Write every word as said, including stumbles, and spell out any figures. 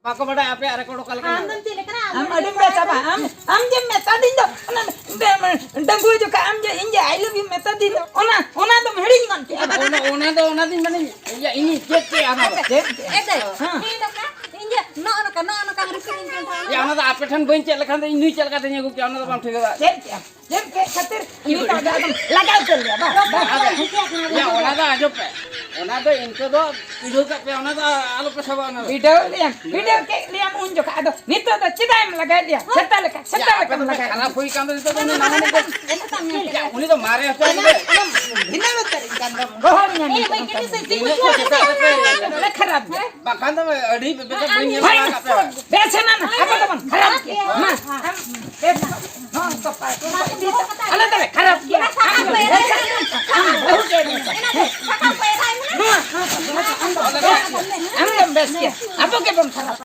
ᱵᱟᱠᱚ ᱵᱟᱰᱟᱭᱟ ᱟᱯᱮᱭᱟᱜ ᱨᱮᱠᱚᱨᱰ ᱚᱠᱟ ᱞᱮᱠᱟᱱᱟ᱾ ᱟᱢ ᱫᱚᱢ ᱪᱮᱫ ᱞᱮᱠᱟᱱᱟ? ᱟᱢ ᱟᱹᱰᱤᱢ ᱵᱮᱥᱟ ᱵᱟ᱾ ᱟᱢ, ᱟᱢ ᱡᱮᱢ ᱢᱮᱛᱟ ᱫᱤᱧ ᱫᱚ, ᱚᱱᱟ ᱰᱟᱺᱜᱩᱣᱟᱹ ᱡᱚᱠᱷᱟ ᱟᱢ ᱡᱮ ᱤᱧ ᱡᱮ I love you ᱢᱮᱛᱟ ᱫᱤᱧ ᱫᱚ, ᱚᱱᱟ, ᱚᱱᱟ ᱫᱚᱢ ᱦᱤᱲᱤᱧ ᱜᱚᱫ ᱠᱮᱫᱟ᱾ ᱚᱱᱟ, ᱚᱱᱟ ᱫᱚ, ᱚᱱᱟ ᱫᱤᱱ ᱢᱟᱱᱮ, ᱤᱭᱟᱹ, ᱤᱧᱤᱧ ᱪᱮᱫ ᱠᱮᱫᱼᱟ ᱚᱱᱟ ᱫᱚ᱾ ᱪᱮᱫ ᱠᱮᱫᱼᱟ? ᱮ ᱫᱟᱹᱭ, ᱦᱮᱸ᱾ ᱤᱧ ᱫᱚ ᱚᱱᱠᱟ, ᱤᱧ ᱡᱮ ᱱᱚᱜᱼᱚ ᱱᱚᱝᱠᱟ, ᱱᱚᱜᱼᱚ ᱱᱚᱝᱠᱟᱢ ᱨᱤᱠᱟᱹᱧ ᱠᱟᱱ ᱛᱟᱦᱮᱸᱫ᱾ ᱭᱟ, ᱚᱱᱟ ᱫᱚ ᱟᱯᱮ ᱴᱷᱮᱱ ᱵᱟᱹᱧ ᱪᱮᱫ ᱞᱮᱠᱷᱟᱱ ᱫᱚ ᱤᱧ ᱱᱩᱭ ᱪᱮᱫ ᱞᱮᱠᱟᱛᱮᱧ ᱟᱹᱜᱩ ᱠᱮᱭᱟ, ᱚᱱᱟ ᱫᱚ ᱵᱟᱢ ᱴᱷᱤᱠᱟᱹ ᱫᱟᱲᱮᱭᱟᱜᱼᱟ᱾ ᱪᱮᱫ ᱠᱮᱫᱼᱟ? ᱪᱮᱫ ᱠᱮᱫ ᱠᱷᱟᱹᱛᱤᱨ ᱩᱱᱤ ᱫᱚ ᱟᱫᱚ ᱟᱫᱚᱢ ᱞᱟᱜᱟᱣ ᱩᱛᱟᱹᱨ ᱞᱮᱭᱟ, ᱵᱟᱥ, ᱵᱟᱥ᱾ ᱟᱫᱚ, ᱭᱟ, ᱚᱱᱟ ᱫᱚ ᱟᱸᱡᱚᱢ ᱯᱮ, ᱚᱱᱟ ᱫᱚ ᱤᱱᱠᱟᱹ ᱫᱚ ᱵᱤᱰᱟᱹᱣ ᱠᱟᱜ ᱯᱮ, ᱚᱱᱟ ᱫᱚ ᱟᱞᱚ ᱯᱮ ᱥᱟᱵᱟ, ᱚᱱᱟ ᱫᱚ᱾ ᱵᱤᱰᱟᱹᱣ ᱞᱮᱭᱟᱢ, ᱵᱤᱰᱟᱹᱣ ᱠᱮᱫ ᱞᱮᱭᱟᱢ ᱩᱱ ᱡᱚᱠᱷᱟ, ᱟᱫᱚ ᱱᱤᱛᱚᱜ ᱫᱚ ᱪᱮᱫᱟᱜ ᱮᱢ ᱞᱟᱜᱟᱭᱮᱫ ᱞᱮᱭᱟ? ᱥᱮᱛᱟ ᱞᱮᱠᱟ, ᱥᱮᱛᱟ ᱭᱟ, ᱟᱯᱮ ᱞᱮᱠᱟᱢ ᱫᱚ ᱞᱟᱜᱟᱭᱮᱫ ᱠᱷᱟᱨᱟᱯ ᱞᱮᱭᱟ᱾ ᱦᱩᱭ ᱠᱟᱱ ᱫᱚ ᱱᱤᱛᱚᱜ ᱫᱚ ᱩᱱᱤ ᱱᱟᱣᱟ ᱱᱤᱛᱚᱜ᱾ ᱮᱱᱠᱷᱟᱱ ᱭᱟ, ᱩᱱᱤ ᱫᱚ ᱢᱟᱨᱮ ᱦᱚᱪᱚᱭ ᱚᱱᱟ, ᱯᱮ᱾ ᱚᱱᱟ ᱵᱷᱤᱱᱟᱹ ᱩᱛᱟᱹᱨ ᱠᱟᱱ ᱫᱚ ᱜᱚᱦᱚᱲ ᱧᱟᱢ ᱮ, ᱠᱟᱱᱟ᱾ ᱵᱟᱹᱧ ᱠᱟᱹᱴᱤᱡ ᱥᱮ ᱪᱮᱫ ᱤᱱᱟᱹ ᱠᱚ ᱪᱮᱫᱟᱜ ᱯᱮ ᱚᱱᱟ ᱠᱷᱟᱨᱟᱯ ᱜᱮ᱾ ᱵᱟᱠᱷᱟᱱ ᱫᱚ ᱟᱹᱰᱤ ᱵᱮᱥ ᱵᱟᱹᱧ ᱧᱮᱞ ᱦᱳᱭ, ᱵᱟᱲᱟ ᱠᱟᱜ ᱯᱮᱭᱟ᱾ ᱵᱮᱥ ᱮᱱᱟ ᱱᱟ, ᱟᱵᱚ ᱫᱚᱵᱚᱱ ᱠᱷᱟᱨᱟᱯ ᱜᱮᱭᱟ᱾ ᱢᱟ, ᱟᱢ ᱵᱮᱥ ᱱᱚᱣᱟ ᱠᱚᱯᱟᱭ, ᱠᱚᱯᱟᱭ ᱤᱫᱤ ᱛᱟ-, ᱟᱞᱮ ᱫᱚᱞᱮ ᱠᱷᱟᱨᱟᱯ ᱜᱮᱭᱟ᱾ ᱟᱢ ᱵᱮᱥ ᱮᱱᱟ, ᱟᱢ ᱵᱟᱹᱦᱩ ᱜᱮ ᱵᱮᱥ ᱮᱱᱟ᱾ ᱱᱚᱣᱟ, ᱱᱚᱣᱟ, ᱱᱚᱣᱟ, ᱟᱢ ᱫᱚ ᱵᱮᱥ ᱜᱮᱭᱟ᱾ ᱟᱢ ᱫᱚᱢ ᱵᱮᱥ ᱜᱮᱭᱟ᱾ ᱟᱵᱚ ᱜᱮᱵᱚᱱ ᱠᱷᱟᱨᱟᱯ᱾